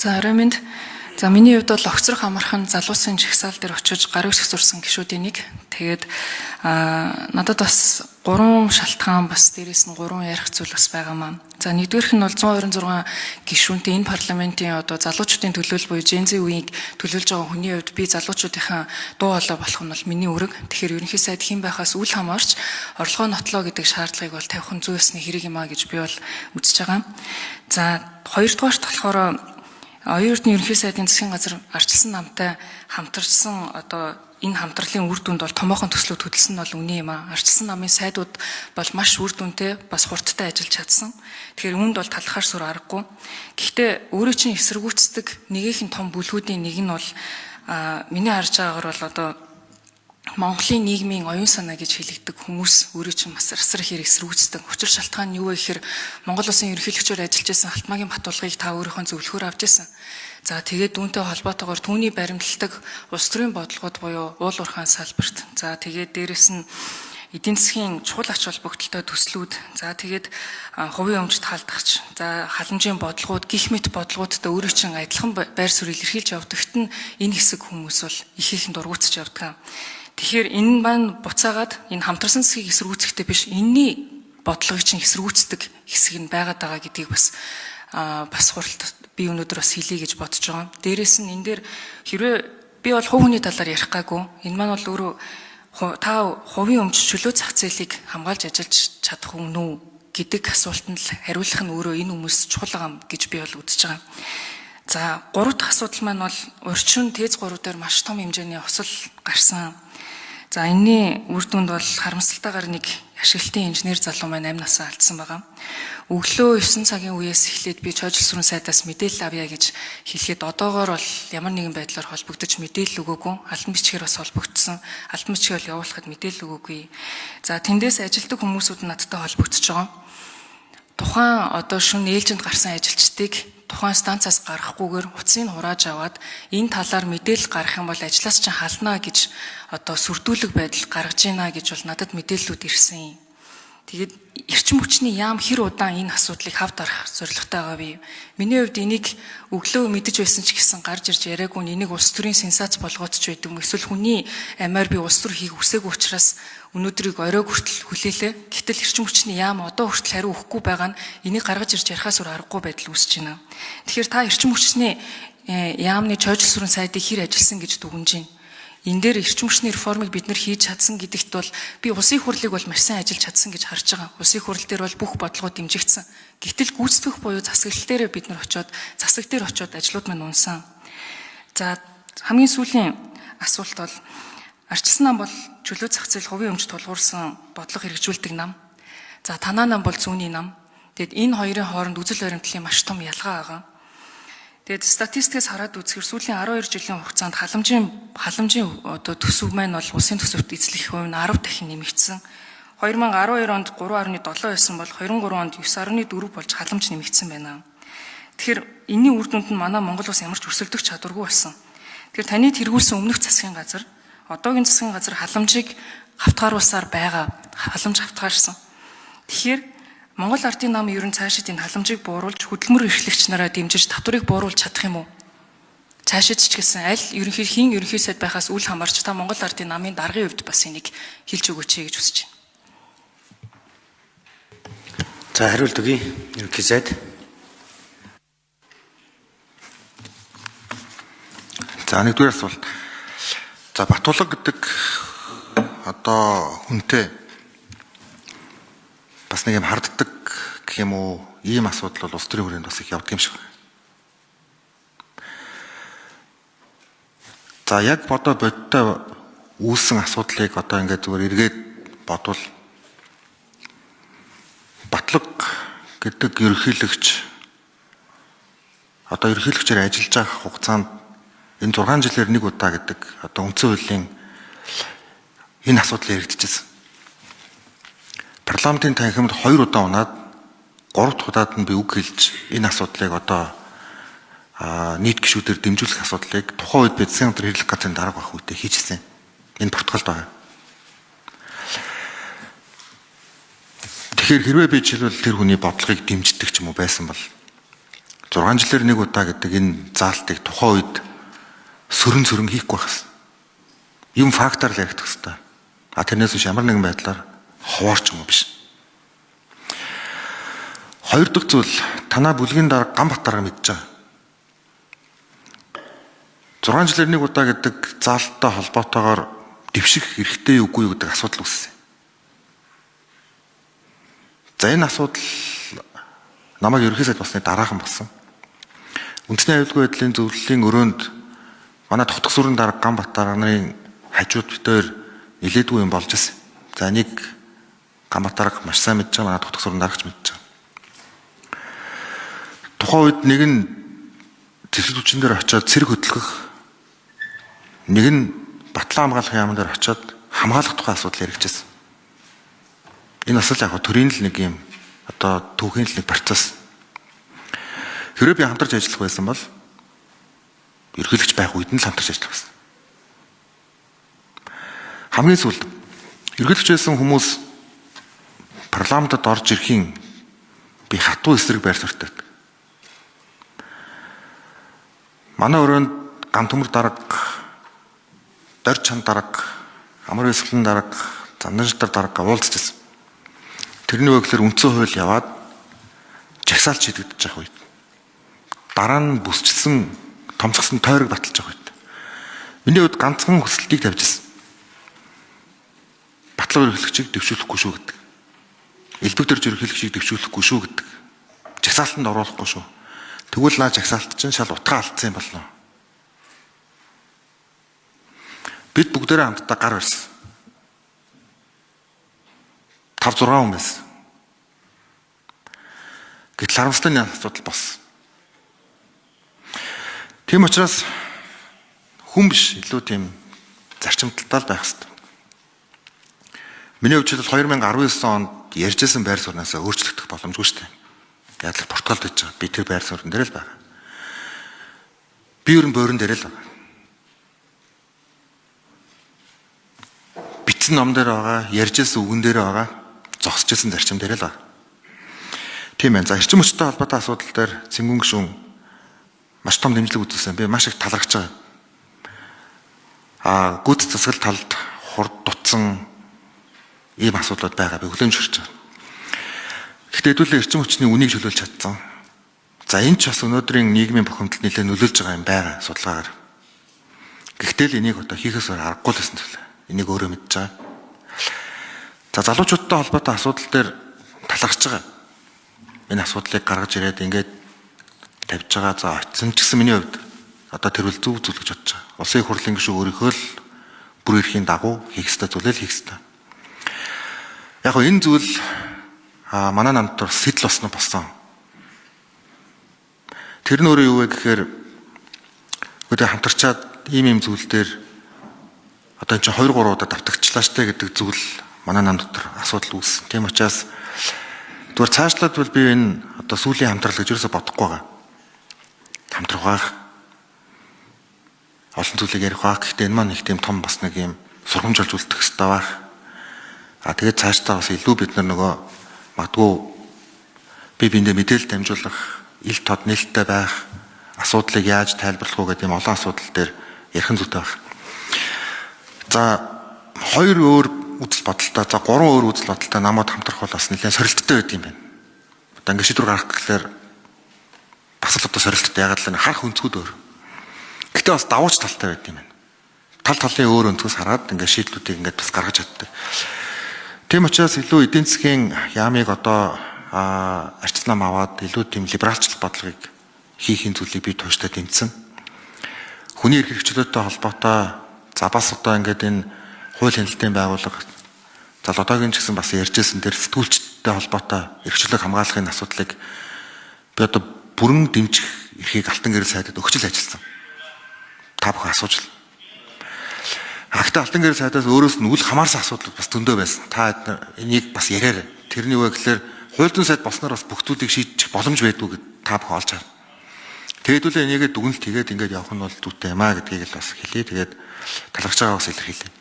За орой минь. За миний хувьд бол огцрох амархан залуусын жагсаал дээр очиж гар үсэх зурсан гишүүдийн нэг. Тэгээд надад бас 3 шалтгаан бас дээрээс нь 3 ярих зүйл бас байгаамаа. За нэгдүгээрх нь бол 126 гишүүнтэй энэ парламентын одоо залуучуудын төлөөлөл буюу Gen Z үеийг төлөөлж байгаа хүний хувьд би залуучуудынхаа дуу хоолой болох нь бол миний үүрэг. Тэгэхээр ерөнхий сайд хэн байхаас үл хамаарч орлогоо нотлоо гэдэг шаардлагыг бол тавих нь зүй ёсны хэрэг юм а гэж би бол үзэж байгаа. За хоёрдугаарт болохоор оюун эрдэнэ ерөнхий сайдын засгийн газар арчилсан намтай хамтарсан одоо энэ хамтралын үр дүнд бол томоохон төслүүд хөдөлсөн нь бол үнэн юм а. Арчилсан намын сайдууд бол маш үр дүнтэй бас хурдтай ажиллаж чадсан. Тэгэхээр үүнд бол талхаар сүр аргагүй. Гэхдээ өөрөө чинь эсэргүүцдэг нэгэн том бүлгүүдийн нэг нь бол миний харж байгаагаар бол одоо Монголын нийгмийн оюун санаа гэж хэлэгдэг хүмүүс өөрөө чинь бас асар ихээр эсэргүүцдэг. Учир шалтгаан нь юу вэ гэхээр Монгол улсын ерөнхийлөгчөөр ажиллаж байсан Халтмаагийн Батулгыг та өөрийнхөө зөвлөхөөр авч ирсэн. За тэгээд үүнтэй холбоотойгоор түүний баримталдаг улс төрийн бодлогод буюу уул уурхайн салбарт. За тэгээд дээрэс нь эдийн засгийн чухал ач холбогдолтой төслүүд, за тэгээд хувийн өмчт халдахч, за халамжийн бодлогууд, гих мэт бодлогуудтай өөрөө чинь адилхан байр суурь илэрхийлж явдагт нь энэ хэсэг хүмүүс бол их ихэн дургуутсаж явдаг. Тэгэхээр энэ маань буцаагаад энэ хамтарсан засгийг эсэргүүцэхтэй биш, энэний бодлогыг чинь эсэргүүцдэг хэсэг нь байгаад байгаа гэдгийг бас бас хуралт би өнөөдөр бас хэлье гэж бодож байгаа. Дээрээс нь энэ дээр хэрвээ би бол хувь хүний талаар ярих гаагүй. Энэ маань бол өөрөө та хувийн өмч чөлөө зах зээлийг хамгаалж ажиллаж чадах хүн үү гэдэг асуултанд л хариулах нь өөрөө энэ хүмүүс чухал байгаа гэж би бол үзэж байгаа. За гурав дахь асуудал маань бол урьдчилан ТЭЦ 3 дээр маш том хэмжээний осол гарсан. За энэний үр дүнд бол харамсалтайгаар нэг ашиглалтын инженер залуу маань амь насаа алдсан байгаа. Өглөө 9 цагийн үеэс эхлээд би чойжл сүрэн сайдаас мэдээлэл авъя гэж хэлэхэд одоогоор бол ямар нэгэн байдлаар холбогдож мэдээлэл өгөөгүй. Албан бичгээр бас холбогдсон. Албан бичгээр бол явуулахад мэдээлэл өгөөгүй. За тэндээс ажилтдаг хүмүүсүүд надтай холбогдож байгаа. Тухайн одоо шөнө ээлжинд гарсан ажилчдыг тухайн станцаас гарахгүйгээр утсыг хурааж аваад энэ талаар мэдээлэл гаргах юм бол ажлаас чинь халнаа гэж одоо сүрдүүлэг байдал гаргаж ийна гэж бол надад мэдээллүүд ирсэн. Тэгээд эрчим хүчний яам хэр удаан энэ асуудлыг хав дарах зорилготой байгаа вэ? Миний хувьд энийг өглөө мэдэж байсан ч гэсэн гарч ирж яриаггүй нь энийг улс төрийн сенсац болгоод ч байдаг юм. Эсвэл хүний амиар би улс төр хийх хүсээгүй учраас өнөөдрийг оройг хүртэл хүлээлээ. Гэтэл эрчим хүчний яам одоо хүртэл хариу өгөхгүй байгаа нь энийг гаргаж ирж ярихаас өөр аргагүй байдал үүсэж байна. Тэгэхээр та эрчим хүчний яамны чойжл сүрэн сайдыг хэр ажилласан гэж дүгнэж байна? Энэ дээр эрчим хүчний реформыг бид нэр хийж чадсан гэдэгт бол би улсын хурлыг бол маш сайн ажиллаж чадсан гэж харж байгаа. Улсын хурал дээр бол бүх бодлогоо дэмжигдсэн. Гэтэл гүйцэтгэх буюу засаглал дээр бид нар очиод засаг дээр очиод ажлууд маань унсан. За хамгийн сүүлийн асуулт бол арчилсан нам бол чөлөө зах зээл хувийн өмч тулгуурсан бодлого хэрэгжүүлдэг нам. За танаа нам бол зүүнний нам. Тэгэд энэ хоёрын хооронд үзэл баримтлалын маш том ялгаа байгаа. Тэгээд статистикээс хараад үзэхээр сүүлийн 12 жилийн хугацаанд халамжийн одоо төсөв маань бол улсын төсөвт эзлэх хувь нь 10 дахин нэмэгдсэн. 2012 онд 3.7 байсан бол 23 онд 9.4 болж халамж нэмэгдсэн байна. Тэгэхээр энэний үр дүнд нь манай Монгол улс ямар ч өрсөлдөх чадваргүй болсон. Тэгэхээр таны тэргүүлсэн өмнөх засгийн газар, одоогийн засгийн газар халамжийг хавтгааруулсаар байгаа. Халамж хавтгаарсан. Тэгэхээр Монгол Ардын нам ер нь цаашид энэ халамжийг бууруулж хөдөлмөр эрхлэгч нараа дэмжиж татварыг бууруулж чадах юм уу? Цаашид ч гэсэн аль ерөнхий хийн ерөнхий сайд байхаас үл хамаарч та Монгол Ардын намын даргын хувьд бас энийг хэлж өгөөч гэж хүсэж байна. За хариулт өгье. Ерөнхий сайд. За нэгдүгээр асуулт. За Батулга гэдэг одоо хүнтэй бас нэг юм харддаг гэх юм уу, ийм асуудал бол улс төрийн хүрээнд бас их явдаг юм шиг байна. За яг бодоо бодтой үүссэн асуудлыг одоо ингээд зүгээр эргээд бодвол Батлаг гэдэг ерөнхийлөгч одоо ерөнхийлөгчөөр ажиллаж байгаа хугацаанд энэ 6 жилээр нэг удаа гэдэг одоо үндсэн хуулийн энэ асуудал яригдчихсэн. Парламентын танхимд 2 удаа унаад 3 дахь удаад нь би үг хэлж энэ асуудлыг одоо нийт гишүүдээр дэмжүүлэх асуудлыг тухайн үед би засгийн газар хэрэглэх газрын дарга байх үедээ хийжсэн. Энэ Португалд байгаа. Тэгэхээр хэрвээ би жишээлбэл тэр хүний бодлогыг дэмждэг ч юм уу байсан бол 6 жилээр нэг удаа гэдэг энэ заалтыг тухайн үед сөрөн сөрөн хийхгүй байх гэсэн. Юм фактаар л яригдах хэвээр. А тэрнээс биш ямар нэгэн байдлаар ховорч юм уу биш. Хоёр дахь зүйл танаа бүлгийн дарга Ганбат дарга мэдж байгаа. 6 жилээр нэг удаа гэдэг заалттай холбоотойгоор дэвших эрхтэй үгүй юу гэдэг асуудал үүссэн. За энэ асуудал намайг ерөнхий сайд болсны дараахан болсон. Үндэсний аюулгүй байдлын зөвлөлийн өрөөнд манай тогтох сүрэн дарга Ганбат дарга нарын хажууд битээр нилээдгүй юм болж ирсэн. За нэг Ганбат дарга маш сайн мэдж байгаа, манай тогтох сүрэн даргач мэдж байгаа. Тухайн үед нэг нь зэвсэг түвшин дээр очиод цэрэг хөдөлгөх, нэг нь батлан хамгаалах яамн дээр очиод хамгаалах тухай асуудал яригдчихсэн. Энэ бас л яг төрийн л нэг юм одоо түүхийн л нэг процесс. Хэрвээ би хамтарч ажиллах байсан бол ерөнхийлөгч байх үед нь л хамтарч ажиллах байсан. Хамгийн сүүлд ерөнхийлөгч байсан хүмүүс парламентод орж ирэхийн би хатуу эсрэг байр суурьтай. Манай өрөөнд гам төмөр дарга, дорж чан дарга, амар вэсгэлэн дарга, зандан шатар дарга уулзчихсан. Тэрний үгээр үндсэн хууль яваад жагсаалт шийдэгдэж байгаа үед дараа нь бүсчсэн томцгосон тойрог баталж байгаа үед миний хувьд ганцхан хүсэлтийг тавьж ирсэн. Батлага ерөнхийлөгчийг дэвшүүлэхгүй шүү гэдэг. Элбэг дөрж ерөнхийлөгчийг дэвшүүлэхгүй шүү гэдэг. Жагсаалтанд оруулахгүй шүү. Тэгвэл наа жагсаалт чинь шал утгаа алдсан юм болно. Бид бүгдээрээ хамтдаа гар барьсан. 5 6 хүн байсан. Гэтэл харамсалтай асуудал болсон. Тийм учраас хүн биш илүү тийм зарчимталтай л байх хэрэгтэй. Миний хувьд бол 2019 онд ярьжсэн байр сууриасаа өөрчлөгдөх боломжгүй шүү дээ. Яг л Португалд байж байгаа. Би тэр байр суурин дээр л байгаа. Би ер нь буурин дээр л байгаа. Бичсэн ном дээр байгаа, ярьжсэн үгэн дээр байгаа, зогсож исэн зарчим дээр л байгаа. Тийм ээ. За эрчим хүчтэй холбоотой асуудал дээр Цэнгүн гишүүн маш том дэмжлэг үзүүлсэн. Би маш их талархаж байгаа. Аа гүйц засгал талд хурд дутсан ийм асуудлууд байгаа. Би хүлээн зөвшөөрч байгаа. Гэхдээ хэдүүлээ эрчим хүчний үнийг чөлөөлж чадсан. За энэ ч бас өнөөдрийн нийгмийн бухимдалд нэлээд нөлөөлж байгаа юм байгаа судалгаагаар. Гэхдээ л энийг одоо хийхээс өөр аргагүй л байсан зүйл. Энийг өөрөө мэдж байгаа. За залуучуудтай холбоотой асуудал дээр талархаж байгаа. Энэ асуудлыг гаргаж ирээд ингээд тавьж байгаа. За очисон ч гэсэн миний хувьд одоо тэр үл зөв зүйл гэж бодож байгаа. Улсын их хурлын гишүүн өөрийнхөө л бүр эрхийн дагуу хийх ёстой зүйлээ л хийх ёстой. Яг гоо энэ зүйл манай намд дотор сэтэл болсон болсон. Тэр нь өөрөө юу вэ гэхээр өөдөө хамтарчаад ийм ийм зүйл дээр одоо энэ чинь 2 3 удаа давтагчлаа штэ гэдэг зүйл манай нам дотор асуудал үүссэн. Тийм учраас зүгээр цаашлаад бол би энэ одоо сүүлийн хамтрал гэж юусоо бодохгүй байгаа. Хамтрах байх. Олон зүйлийг ярих байх. Гэхдээ энэ маань их тийм том бас нэг юм сургамж болж үлдэх хэрэгтэй байх. А тэгээд цаашдаа бас илүү бид нар нөгөө магадгүй би биендээ мэдээлэл дамжуулах, ил тод нээлттэй байх, асуудлыг яаж тайлбарлах уу гэдэг юм олон асуудал дээр ярих зүйтэй байх. За хоёр өөр үзэл бодолтой, за гурван өөр үзэл бодолтой намууд хамтрах бол бас нэлээд сорилттой байд юм байна. Одоо ингээд шийдвэр гаргах гэхлээр бас л одоо сорилттой, ягаад л харах өнцгүүд өөр. Гэтэ бас давууч талтай байд юм байна. Тал талын өөр өнцгөөс хараад ингээд шийдлүүдийг ингээд бас гаргаж чаддаг. Тийм учраас илүү эдийн засгийн яамыг одоо арч нам аваад илүү тийм либералчлал бодлогыг хийхин зүйлийг би тууштай дэмжсэн. Хүний эрх хэрэгчлөөтэй холбоотой за бас одоо ингээд энэ хууль хяналтын байгууллага за лодогийн ч гэсэн бас ярьжсэн тэр сэтгүүлчтэй холбоотой эрхчлөлийг хамгаалахын асуудлыг би одоо бүрэн дэмжих эрхийг алтан гэрэл сайдад өгч л ажилласан. Та бүхэн асууж л. Гэхдээ алтан гэрэл сайдаас өөрөөс нь үл хамаарсан асуудал бас зөндөө байсан. Та энийг бас яриарай. Тэрний юу вэ гэхээр хууль зүйн сайд болсноор бас бүх зүйлийг шийдчих боломж байдгүй гэд та бүхэн олж харна. Тэгээд үлээ энийгээ дүгнэлт хийгээд ингээд явах нь бол зүйтэй юм а гэдгийг л бас хэлье. Тэгээд талархаж байгаа бас илэрхийлье.